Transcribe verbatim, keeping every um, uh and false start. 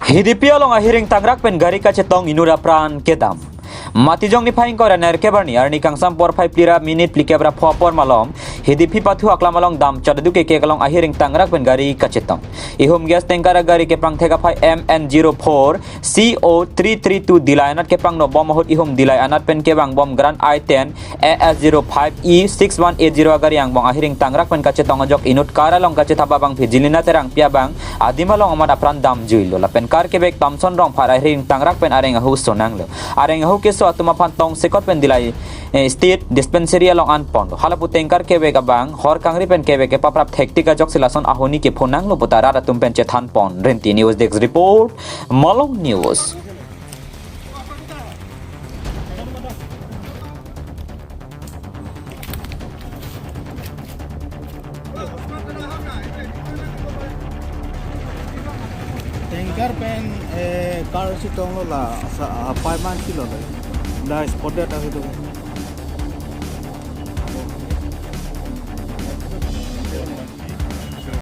Hidipi along ahiring tangrak pen gari kachetong inut apran kedam. Matijong niphai ingkoi ra nerkep arni arni kangsam porphai phli ra minit phlikep ra pho apor malom Hidipi pathu aklam along dam chadadu kekek along ahiring tangrak pen gari kachetong. Ihum gas tanker agari kepangthek aphai M N zero four C O three three two Dillai anat kepangno bom ahut ihum Dillai anat pen kevang bom Grand I ten A S zero five E six one eight zero agari angbong ahiring tangrak pen kachetong ajok inut car along kachethap abang Pijilina Terangpi abang adim along amat apran damjuilo. Lapen car kevek Thomson Rongphar ahiring tangrak pen areng ahu sonanglo. Areng ahu keso atum aphan tongsekot pen Dillai, eh, State Dispensary along anponlo. Halapu tanker kevek abang hor kangri pen kevek kepaprap thektik ajok si lason ahuni kephonanglo puta rat atum pen chethanpon. Renti News Desk Report, Malong News. Tanker pen, eh, car chetonglo la, sa, apai man chilo la. La spot dead ahi do.